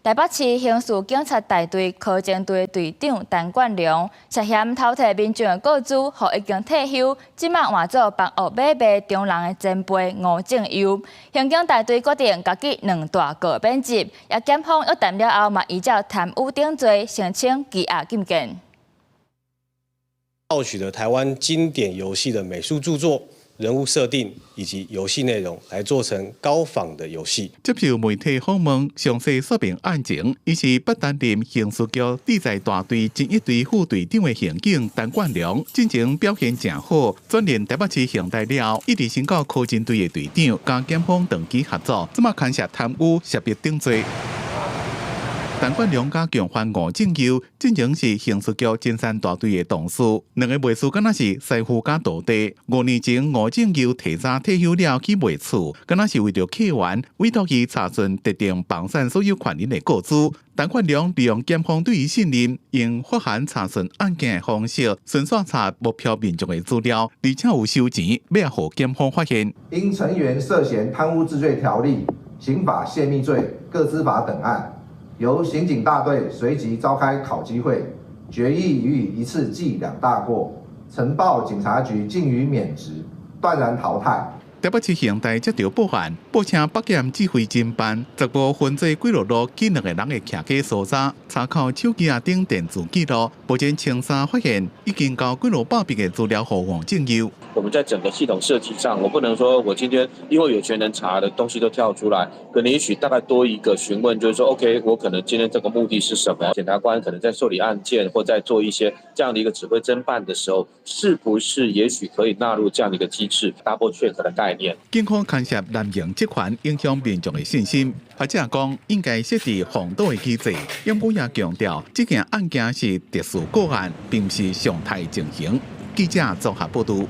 台北市刑事警察大隊科偵隊隊長陳冠良涉嫌偷提民眾的個資，予已經退休，這馬換做房屋買賣中人的前輩吳政佑。刑警大隊決定共記兩大過免職，也檢方約談了後，嘛依照貪污等罪申請羈押禁見。盜取了台灣經典遊戲的美術著作、人物設定以及遊戲內容，來做成高仿的遊戲。接受媒體訪問，詳細說明案情，伊是不擔任刑事局偵查大隊偵一隊副隊長的刑警陳冠良，進前表現誠好，轉任台北市刑大了後，一直升到科偵隊的隊長，佮檢方長期合作，這馬牽涉貪污、泄密等罪。陳冠良佮共犯吳政佑，進前是刑事局偵三大隊的同事，兩个賣厝敢若是師傅佮徒弟。5年前，吳政佑提早退休了去賣厝，敢若是為著客源委託伊查詢特定房產所有權人的個資。陳冠良利用檢方對伊信任，用發函查詢案件的方式，順紲查目標民眾的資料，而且有收錢，欲予檢方發現。因成員涉嫌貪污治罪條例、刑法泄密罪、個資法等案，由刑警大隊隨即召開考紀會，決議予以一次記兩大過，呈報警察局逕予免職，斷然淘汰。台北市刑大接著報案，報稱北檢指揮偵辦，15分做記錄錄記兩个人的徛家所在，查考手機仔頂電子記錄，目前清查發現已經交幾落百筆的資料予吳政佑。我們在整個系統設計上，我不能說我今天因為有權能查的東西都跳出來，可能也許大概多一個詢問，就是說，OK，我可能今天這個目的是什麼？檢察官可能在受理案件或在做一些這樣的一個指揮偵辦的時候，是不是也許可以納入這樣的一個機制，double check 的概念？警方牽涉濫用職權，影響民眾的信心。學者講應該設置防盜的機制，不過也強調，這件案件是特殊個案，並毋是常態情形。記者綜合報導。